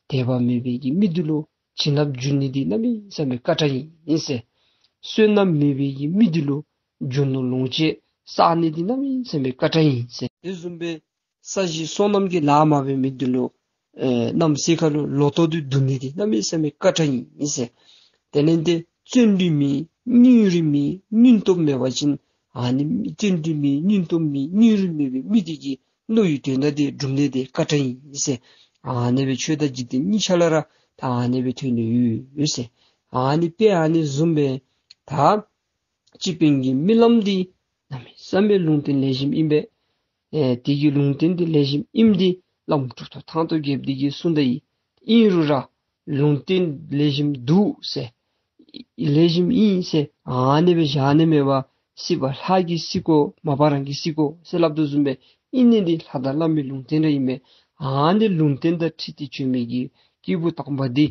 དད་པ་མེད་པའི་གི་མི་འདི་ལུ་བྱིན་རླབས་འཇུག་ནི་འདི་གནམ་མེད་ས་མེད་དཀའ་དྲགས་ཨིན་ཟེར། བསོད་ནམས་མེད་པའི་གི་མི་འདི་ལུ་རྒྱུ་ནོར་ལོངས་སྤྱོད་བསག་ནི་འདི་གནམ་མེད་ས་མེད་དཀའ་དྲགས་ཨིན་ཟེར། དེ་བཟུམ་སྦེ་ས་གཞི་སོ་ནམ་གྱི་ལཱ་མ་འབད་མི་འདི་ལུ་ཨེ་གནམ་ས་ཁ་ལུ་ལོ་ཐོག་འདི་བསྡུ་ནི་འདི་གནམ་མེད་ས་མེད་དཀའ་དྲགས་ཨིན་ཟེར། དེ་ལས་ཏེ་བརྩོན་འགྲུས་མེད་སྙིང་རུས་མེད་སྙིང་སྟོབས་མེད་པ་ཅིན་ཨ་ནི་བརྩོན་འགྲུས་མེད་སྙིང་སྟོབས་མེད་སྙིང་རུས་མེད་པའི་མི་འདི་གི་མནོ་བའི་དོན་དག་འདི་འགྲུབ་ནི་འདི་དཀའ་དྲགས་ཨིན་ཟེར། ཨ་ནི་སྦེ་ཆོས་དང་འཇིག་རྟེན་གཉིས་ཆ་ལས་ར་ད་ཨ་ནི་སྦེ་ཐོན་ནི་ཡོད་ཟེར། ཨ་ནི་དཔེ་ཨ་ནི་བཟུམ་སྦེ་ད་སྤྱི་དཔོན་གྱི་རྨི་ལམ་འདི་གནམ་མེད་ས་མེད་ལུང་བསྟན་ལེགས་ཤོམ་ཨིན་པས། ཨེ་དེ་གི་ལུང་བསྟན་འདི་ལེགས་ཤོམ་ཨིནམ་འདི་བླམ་གྲུབ་ཐོབ་ཐང་སྟོང་རྒྱལཔོ་འདི་གིས་གསུངས་ད་ཡི། ཨིན་རུང་ར་ལུང་བསྟན་ལེགས་ཤོམ་འདུག་ཟེར་ལེགས་ཤོམ་ཨིན་ཟེར་ཨ་ནི་སྦེ་བཞག་ནི་མེད་པར་སྲིད་པ་ལྷ་གིས་སྲིད་དགོ་མ་པ་རང་གིས་སྲིད་དགོ་ཟེར་སླབ་དོ་བཟུམ་སྦེ་ཨིན་ནི་འདི་ལྷ་དང་བླ་མའི་ལུང་བསྟན་ར་ཨིན་པས། ཨ་ནི་ལུང་བསྟན་དང་འཁྲིལ་ཏེ་བྱོན་མི་གི་སྐྱེས་བུ་དམ་པ་འདི་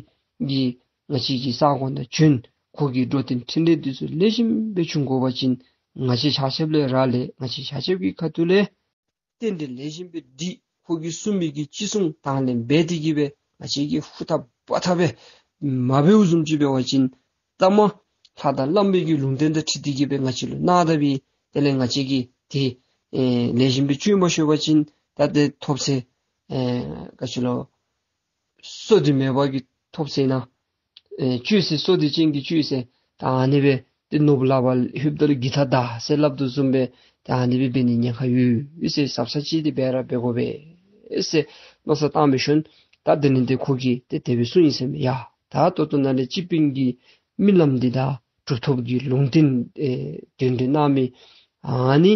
གིས་ང་བཅས་ཀྱི་ས་གོ་ནང་བྱོན། ཁོ་གིས་འགྲོ་དོན་འཕྲིན་ལས་འདི་ཚུ་ལེགས་ཤོམ་སྦེ་འབྱུང་དགོ་པ་ཅིན་ང་བཅས་ཆ་ཁྱབ་ལས་ར་ལས་ང་བཅས་ཆ་ཁྱབ་ཀྱི་ཁ་ཐུག་ལས་རྟེན་འབྲེལ་ལེགས་ཤོམ་སྦེ་འདི་ཁོ་གིས་གསུངས་མི་གི་ཅི་གསུང་དང་ལེན་འབད་དེ་གི་སྦེ་ང་བཅས་ཀྱིས་ཧུར་ཐག་པ་ཐག་སྦེ་མ་འབདཝ་བཟུམ་ཅིག་འབད་བ་ཅིན་ད་མ་ལྷ་དང་བླ་མའི་གི་ལུང་བསྟན་དང་འཁྲིལ་ཏེ་གི་སྦེ་ང་བཅས་ལུ་གནང་ད་པའི་དེ་ལས་ང་བཅས་ཀྱིས་དེ་ཨེ་ལེགས་ཤོམ་སྦེ་བཅོས་མ་ཤེས་པ་ཅིན་ད་དེ་ཐོབ་ཚེ་ཨེ་ག་ཅི་ལོ་བསོད་བདེ་མེད་པ་གི་ཐོབ་ཚེ་ན་ཨེ་བཅོས་ཚེ་བསོད་བདེ་ཅན་གྱིས་བཅོས་ཚེ་ད་ཨ་ནི་སྦེ་ཏེ་ནོར་བུ་ལག་པར་ལྷོདཔ་ད་ལུ་གི་ཐ་ད་ཟེར་སླབ་དོ་བཟུམ་སྦེ་ད་ཨ་ནི་སྦེ་འབད་ནི་ཉེན་ཁ་ཡོད་ཡོད་ཟེར། ཟབ་ས་ཅིག་འདི་འབད་ར་འབད་དགོ་པས་ཟེར་མནོ་བསམ་བཏང་བའི་ཤུལ་ད་དེ་ལས་ཏེ་ཁོ་གིས་ཏེ་དེ་སྦེ་གསུངས་ཡི་ཟེར་མས། ཡ་ད་ད་ལྟོ་ནཱ་ལས་སྤྱི་དཔོན་གྱི་རྨི་ལམ་འདི་དང་གྲུབ་ཐོབ་ཀྱི་ལུང་བསྟན་ཨེ་དོན་འགྲེལ་གནང་མི་ཨ་ནི་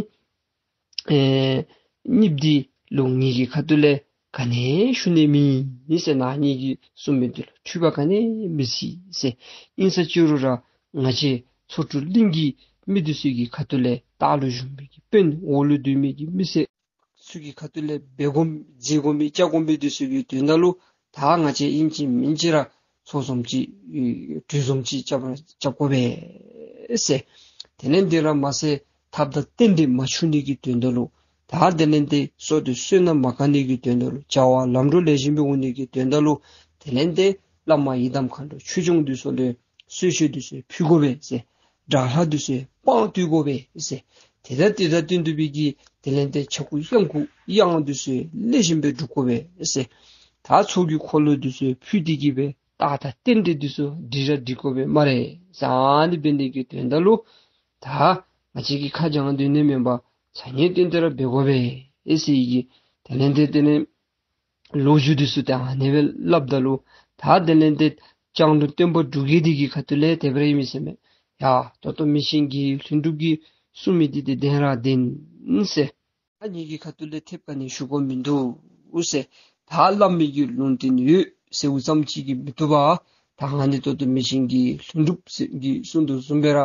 ཨེ་གཉིསཔོ་འདི་ལུ་ངེ་གི་ཁ་ཐུག་ལས་ག་ནི་ཞུ་ནི་མེད་ཟེར། ནཱ་ངེ་གི་གསུང་མི་འདི་ལུ་འཁྲུལ་པ་ག་ནི་མི་སྲིད་ཟེར། ཨིན་ས་ཅི་རུང་ར་ང་བཅས་ཚོ་དྲུག་གླིང་གི་མི་འདི་ཚུ་གི་ཁ་ཐུག་ལས་ལྟག་ལུ་བཞུགས་མི་གི་དཔོན་འོག་ལུ་སྡོད་མི་གི་མི་སེར་ཚུ་གི་ཁ་ཐུག་ལས་འབད་དགོ་མཛད་དགོ་མི་བཅའ་དགོ་མི་འདི་ཚུ་གི་དོན་དག་ལུ་ད་ང་བཅས་ཨིན་ཅི་མིན་ཅི་ར་ཚོགས་འཛོམས་ཅིག་གྲོས་འཛོམས་ཅིག་རྐྱབ་རྐྱབ་དགོ་པས་ཟེར། དེ་ལས་འདི་ར་མ་ཚད་ཐབས་དང་རྟེན་འབྲེལ་མ་འཆུག་ནི་གི་དོན་དག་ལུ་ད་དེ་ལས་ཏེ་བསོད་བདེ་བསོད་ནམས་མ་འགག་ནི་གི་དོན་དག་ལུ་བྱ་བ་ལམ་འགྲོ་ལེགས་ཤོམ་སྦེ་འོང་ནི་གི་དོན་དག་ལུ་དེ་ལས་ཏེ་བླ་མ་ཡི་དམ་མཁའ་འགྲོ་ཆོས་སྐྱོང་འདི་ཚུ་ལུ་གསོལ་མཆོད་འདི་ཚུ་ཕུལ་དགོ་པས་ཟེར། དགྲ་ལྷ་འདི་ཚུ་དཔང་བསྟོད་དགོ་པས་ཟེར། དེ་དང་དེ་དང་བསྟུན་ཏེ་སྦེ་གི་དེ་ལས་ཏེ་ཕྱྭ་འགུགས་གཡང་འགུགས་གཡང་འདི་ཚུ་ལེགས་ཤོམ་སྦེ་སྒྲུབ་དགོ་པས་ཟེར། ད་ཚོགས་ཀྱི་འཁོར་ལོ་འདི་ཚུ་ཕུལ་ཏེ་གི་སྦེ་རྟགས་དང་རྟེན་འབྲེལ་འདི་ཚུ་འགྲིག་ར་འགྲིག་དགོ་པས་སྨ་རེ་ཟེར། ཨ་ནི་འབད་ནི་གི་དོན་དག་ལུ་ད་ང་བཅས་ཀྱིས་ཁ་བྱང་སྡོད་ནི་མེན་པར་ཚ་ཉེ་བསྟུན་ཏེ་ར་འབད་དགོ་པས་ཟེར་གི་དེ་ལས་ཏེ་དེ་ལས་ལོ་རྒྱུས་འདི་ཚུ་ད་ཨ་ནི་སྦེ་སླབ་ད་ལུ་ད་དེ་ལས་ཏེ་ལྕང་ལུང་སྟོན་པ་འབྲུག་རྒྱལ་འདི་གི་ཁ་ཐུག་ལས་དེ་སྦེ་ར་ཨིན་མས་ཟེར་མས། ཡ་ད་ལྟོ་མི་ཆེན་གྱི་ལྷུན་གྲུབ་ཀྱིས་གསུངས་མི་འདི་ཏེ་བདེན་ར་བདེན་ཟེར། ད་ངེ་གི་ཁ་ཐུག་ལས་ཐེབས་ག་ནི་ཞུ་དགོཔ་མིན་འདུག་ཟེར། ད་བླ་མའི་གི་ལུང་བསྟན་ཡོད་ཟེརཝ་ཙམ་ཅིག་གིས་མི་བཏུབ་པས། ད་ཨ་ནི་ད་ལྟོ་མི་ཆེན་གྱི་ལྷུན་གྲུབ་ཟེར་གྱིས་གསུངས་དོ་བཟུམ་སྦེ་ར་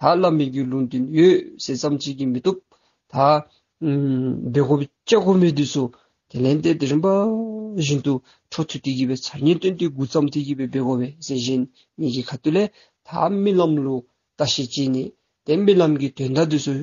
ད་བླ་མའི་གི་ལུང་བསྟན་ཡོད་ཟེར་ཙམ་ཅིག་གིས་མི་བཏུབ། ད་ཨམ་འབད་དགོ་པའི་བཅའ་དགོ་མི་འདི་ཚུ་དེ་ལས་ཏེ་དེ་རིམ་པ་བཞིན་དུ་འཕྲོ་མཐུད་དེ་གི་སྦེ་ཚ་ཉེ་བསྟུན་ཏེ་འགོ་བརྩམས་ཏེ་གི་སྦེ་འབད་དགོ་པས་ཟེར་བཞིན་ངེ་གི་ཁ་ཐུག་ལས་ད་རྨི་ལམ་ལུ་བརྟག་ཞིབ་དཔྱད་ནི་ཏེ་རྨི་ལམ་གྱི་དོན་དག་འདི་ཚུ་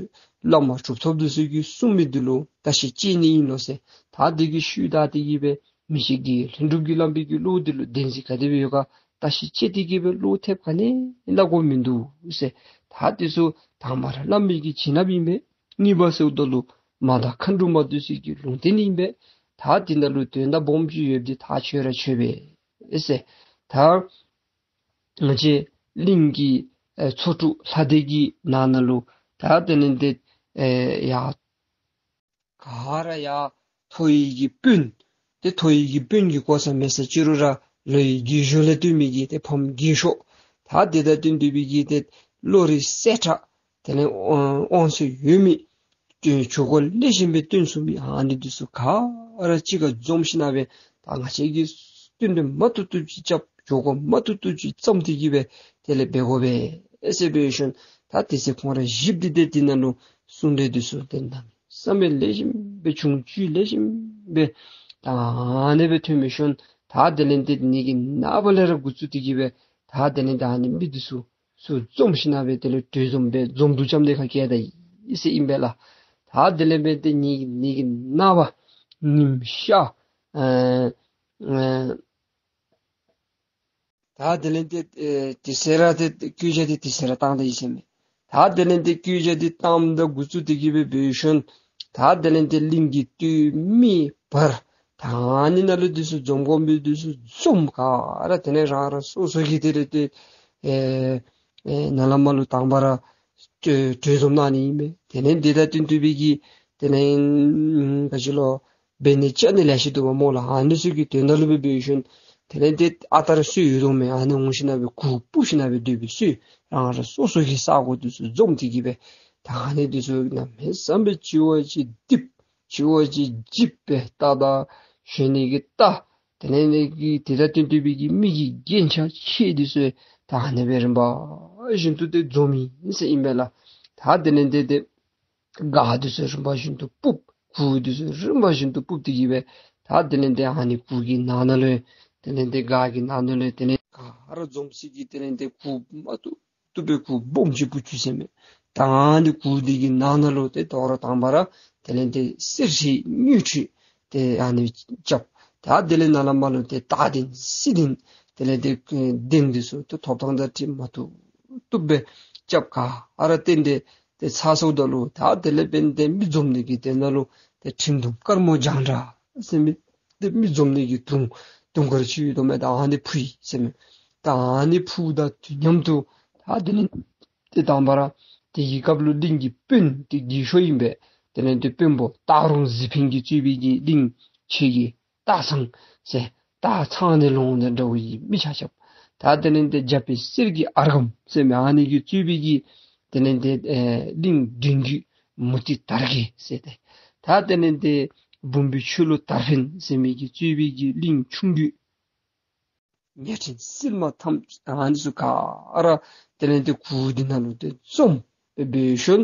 བླ་མ་གྲུབ་ཐོབ་འདི་ཚུ་གིས་གསུངས་མི་འདི་ལུ་བརྟག་ཞིབ་དཔྱད་ནི་ཨིན་ལོ་ཟེར། ད་འདི་གི་ཤུལ་བདའ་སྟེ་གི་སྦེ་མི་ཆེན་གྱི་ལྷུན་གྲུབ་ཀྱིས་སླབ་པའི་གི་བློ་འདི་ལུ་བདེན་འཛིན་ག་དེ་སྦེ་ཡོད་ག་བརྟག་ཞིབ་དཔྱད་དེ་གི་སྦེ་བློ་ཐེབས་ག་ནི་སླབ་དགོཔ་མིན་འདུག་ཟེར། ད་འདི་ཚུ་དང་པ་ར་བླ་མའི་གི་བྱིན་རླབས་ཨིན་པས། གཉིས་པ་ཟེརཝ་ད་ལུ་མ་དང་མཁའ་འགྲོ་མ་འདི་ཚུ་གི་ལུང་བསྟན་ཨིན་པས། ད་འདི་ནང་ལུ་དོན་དག་སྦོམ་ཅིག་ཡོདཔ་འདི་ཐག་ཆོད་ར་ཆོད་པས་ཟེར། ད་ང་བཅས་གླིང་གི་ཨེ་ཚོ་དྲུག་ལྷ་སྡེ་གི་ནང་ན་ལུ་ད་དེ་ལས་ཏེ་ཨེ་ཡ་ག་ར་ཡ་ མཐོ་བའི་གི་དཔོན། ཏེ་མཐོ་བའི་གི་དཔོན་གྱི་གོ་ས་མེད་ས་ཅིག་རུང་ར་ལོ་ཡི་རྒས་གཞོན་ལས་བཏོན་མི་གི་ཏེ་ཕམ་རྒས་ཤོས། ད་དེ་དང་བསྟུན་ཏེ་སྦེ་གི་ཏེ་བློ་རིག་གསལ་དྲགས། དེ་ལས་དབང་ཚད་ཡོད་མི། ཇུས་འགོ་ལེགས་ཤོམ་སྦེ་བཏོན་ཚུགས་མི་ཨ་ནི་འདི་ཚུ་ག་ར་གཅིག་ཁར་འཛོམས་ཞིན་ན་སྦེ་ད་ང་བཅས་ཀྱིས་བསྟུན་གྲོས་མ་བཏུབ་བཏུབ་ཅིག་རྐྱབ། ཇུས་འགོ་མ་བཏུབ་བཏུབ་ཅིག་བརྩམས་ཏེ་གི་སྦེ་དེ་ལས་འབད་དགོ་པས་ཨེ་ཟེར་འབད་ཞིནམ་ད་དེ་ཚེ་ཁོང་ར་བཞི་པོ་འདི་ཏེ་དེ་ནང་ལུ་གསུང་གྲོས་འདི་ཚུ་ཏེ་གནམ་མེད་ས་མེད་ལེགས་ཤོམ་སྦེ་བྱུང་ཚུལ་ལེགས་ཤོམ་སྦེ་ད་ཨ་ནི་སྦེ་ཐོན་འབད་ཞིནམ་ད་དེ་ལས་ཏེ་ནི་གི་ནངས་པ་ལས་ར་འགོ་བཙུགས་ཏེ་གི་སྦེ་ད་དེ་ལས་ད་ཨ་ནི་མི་འདི་ཚུ་ཚུར་འཛོམས་ཞིན་ན་སྦེ་དེ་ལས་གྲོས་འཛོམས་སྦེ་འཛོམས་འདུ་བྱམས་ཏེ་ཁ་སྐད་ད་ཡི་ཟེར་ཨིན་པས་ལགས། ད་དེ་ལས་སྦེ་ཏེ་ནི་གི་ནི་གི་ནངས་པ་ཉིམ་ཤར་ཨེ་ཨེ་ད་དེ་ལས་ཏེ་ཨེ་དེ་ཚེ་ར་ཏེ་བཀོད་རྒྱ་འདི་དེ་ཚེ་ར་བཏང་ད་ཡི་ཟེར་མས། ད་དེ་ལས་ཏེ་བཀོད་རྒྱ་འདི་བཏངམ་ད་འགོ་བཙུགས་ཏེ་གི་སྦེ་འབད་ཞིནམ་ད་དེ་ལས་ཏེ་གླིང་གི་སྟོད་སྨད་བར་ད་ཨ་ནི་ནང་ལུ་འདི་ཚུ་འཛོམས་དགོ་མི་འདི་ཚུ་འཛོམས། ག་ར་དེ་ལས་རང་རང་སོ་སོ་གི་དེ་ལས་ཏེ་ཨེ་ཨེ་ནཱ་ལས་མར་ལུ་དང་པ་ར་གྲོས་གྲོས་འཛོམས་གནང་ནི་ཨིན་མས། དེ་ལས་དེ་དང་བསྟུན་ཏེ་སྦེ་གི་དེ་ལས་ག་ཅི་ལོ་འབད་ནི་བཅའ་ནི་ལེ་ཤ་འདུག་པ་སྨོ་ལགས། ཨ་ནི་ཚུ་གི་དོན་དག་ལུ་སྦེ་འབད་ཞིནམ་དེ་ལས་ཏེ་ཨ་རྟག་ར་སྲོལ་ཡོད་དོ་མས། ཨ་ནི་འོང་ཞིན་ན་སྦེ་གུར་སྤུབས་ཞིན་ན་སྦེ་སྡོད་པའི་སྲོལ། རང་རང་སོ་སོ་གི་ས་གོ་འདི་ཚུ་འཛོམས་ཏེ་གི་སྦེ་ད་ཨ་ནི་འདི་ཚུ་གནམ་མེད་ས་མེད་ཅིག་བ་ཅིག་རྡིབ་ཅིག་བ་ཅིག་འཇིགས་པའི་རྟ་དང་གཞོན་ནུ་གི་རྟ་དེ་ལས་ནི་གི་དེ་དང་བསྟུན་ཏེ་སྦེ་གི་མི་གི་རྒྱན་ཆ་ཆས་འདི་ཚུ་ད་ཨ་ནི་སྦེ་རིམ་པ་བཞིན་དུ་ཏེ་འཛོམས་ཡི་ཟེར་ཨིན་པས་ལགས། ད་དེ་ལས་ཏེ་ཏེ་སྒར་འདི་ཚུ་རིམ་པ་བཞིན་དུ་སྤུབས། གུར་འདི་ཚུ་རིམ་པ་བཞིན་དུ་སྤུབས་ཏེ་གི་སྦེ་ད་དེ་ལས་ཏེ་ཨ་ནི་གུར་གྱི་ནང་ན་ལུ་དེ་ལས་ཏེ་སྒར་གྱི་ནང་ན་ལུ་དེ་ལས་ག་ར་འཛོམས་ས་གི་དེ་ལས་ཏེ་གུར་མ་བཏུབ་བཏུབ་སྦེ་གུར་སྦོམ་ཅིག་སྤུབས་ཅི་ཟེར་མས། ད་ཨ་ནི་གུར་འདི་གི་ནང་ན་ལུ་ཏེ་དོ་རུང་དང་པ་ར་དེ་ལས་ཏེ་གསེར་ཁྲི་དངུལ་ཁྲི་ཏེ་ཨ་ནི་རྐྱབ། ད་དེ་ལས་ནཱ་ལས་མར་ལུ་ཏེ་སྟག་གདན་སེང་གདན་དེ་ལས་ཏེ་གདན་འདི་ཚུ་ཏེ་ཐོབ་ཐངས་དང་འཁྲིལ་མ་བཏུབ་བཏུབ་སྦེ་རྐྱབ། ག་ར་སྟོན་ཏེ་ཏེ་ཚར་སོངམ་ད་ལུ་ད་དེ་ལས་འབདན་ཏེ་མི་འཛོམས་ནི་གི་དོན་དག་ལུ་ཏེ་ཁྲིམས་དུང་དཀར་མོ་རྒྱང་གྲགས་ཟེར་མི་ཏེ་མི་འཛོམས་ནི་གི་དུང་དུང་དཀར་ཅིག་ཡོད་དོ་མས། ད་ཨ་ནི་ཕུ་ཡི་ཟེར་མས། ད་ཨ་ནི་ཕུཝ་དང་དུས་མཉམ་དུ་ད་དེ་ལས་ཏེ་དང་པ་ར་དེ་གི་སྐབས་ལུ་གླིང་གི་དཔོན་ཏེ་རྒས་ཤོས་ཨིན་པས། དེ་ལས་ཏེ་དཔོན་པོ་སྟག་རོང་གཟིག་ཕུན་གྱིས་གཙོས་པའི་གི་གླིང་ཆེ་གི་སྟག་ཚང་ཟེར་སྟག་ཚང་ནི་ལོང་དང་འདྲ་བའི་མི་ཆ་ཁྱབ། ད་དེ་ལས་ཏེ་རྒྱ་དཔོན་གསེར་གྱི་ཨར་སྒམ་ཟེར་མི་ཨ་ནི་གིས་གཙོས་པའི་གི་དེ་ལས་ཏེ་ཨེ་གླིང་འབྲིང་རྒྱུད་མུ་ཏིག་དར་གྱི་ཟེར་ཏེ། ད་དེ་ལས་ཏེ་འབུམ་པའི་ཆོས་ལུ་དར་འཕེན་ཟེར་མི་གིས་གཙོས་པའི་གི་གླིང་ཆུང་རྒྱུད་ཉ་ཕྲན་སིལ་མ་ཐམས་ཅད་ཨ་ནི་ཚུ་ག་ར་དེ་ལས་ཏེ་གུར་འདི་ནང་ལུ་ཏེ་འཛོམས་སྦེ་འབད་ཞིནམ་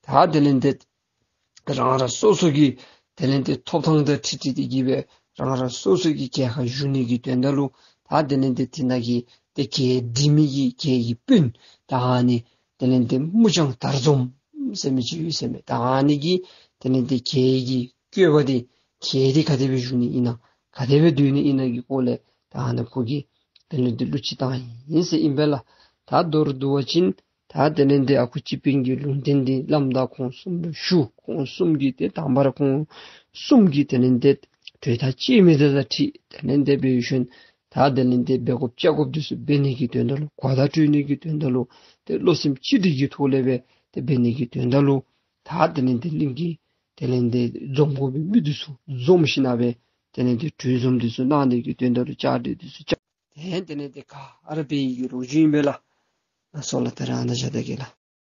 ད་དེ་ལས་ཏེ་རང་རང་སོ་སོ་གི་དེ་ལས་ཏེ་ཐོབ་ཐངས་དང་འཁྲིལ་འཁྲིལ་ཏེ་གི་སྦེ་རང་རང་སོ་སོ་གི་གྱལ་ཁར་བཞུགས་ནི་གི་དོན་དག་ལུ་ད་དེ་ལས་ཏེ་དེ་ནང་གི་ཏེ་གྱལ་འདི་མི་གི་གྱལ་གྱི་དཔོན་ད་ཨ་ནི་དེ་ལས་ཏེ་མུ་སྤྱང་དར་འཛོམས་ཟེར་མི་ཅིག་ཡོད་ཟེར་མས། ད་ཨ་ནི་གིས་དེ་ལས་ཏེ་གྱལ་གྱི་བཀོད་པ་འདི་གྱལ་འདི་ག་དེ་སྦེ་བཞུགས་ནི་ཨིན་ན་ག་དེ་སྦེ་སྡོད་ནི་ཨིན་ན་གི་སྐོར་ལས་ད་ཨ་ནི་ཁོ་གིས་དེ་ལས་ཏེ་གླུ་ཅིག་བཏང་ཡི་ཟེར་ཨིན་པས་ལགས། ད་མདོར་བསྡུ་བ་ཅིན་ད་དེ་ལས་ཏེ་ཨ་ཁུ་སྤྱི་དཔོན་གྱི་ལུང་བསྟན་འདི་བླམ་དང་ཁོང་གསུམ་ལུ་ཞུ། ཁོང་གསུམ་གྱིས་ཏེ་དང་པ་ར་ཁོང་གསུམ་གྱིས་དེ་ལས་ཏེ་གྲོས་ཐག་བཅད་མི་དེ་དང་འཁྲིལ་དེ་ལས་ཏེ་འབད་ཞིནམ་ད་དེ་ལས་ཏེ་འབད་དགོཔ་བྱ་དགོཔ་འདི་ཚུ་འབད་ནི་གི་དོན་དག་ལུ་གོ་བརྡ་སྤྲོད་ནི་གི་དོན་དག་ལུ་ཏེ་བློ་སེམས་གཅིག་སྒྲིལ་གྱི་ཐོག་ལས་སྦེ་ཏེ་འབད་ནི་གི་དོན་དག་ལུ་ད་དེ་ལས་ཏེ་གླིང་གི་དེ་ལས་ཏེ་འཛོམས་དགོ་པའི་མི་འདི་ཚུ་འཛོམས་ཞིན་ན་སྦེ་དེ་ལས་ཏེ་གྲོས་འཛོམས་འདི་ཚུ་གནང་ནི་གི་དོན་དག་ལུ་བཅར་འདྲི་འདི་ཚུ་བཅར། ཏེ་དེ་ལས་ཏེ་ག་ར་འབད་ཡི་གི་ལོ་རྒྱུས་ཨིན་པས་ལགས། ལགས་སོ་ལགས། ད་རེས་ཨ་ནཱ་བཞག་ད་གེ་ལགས།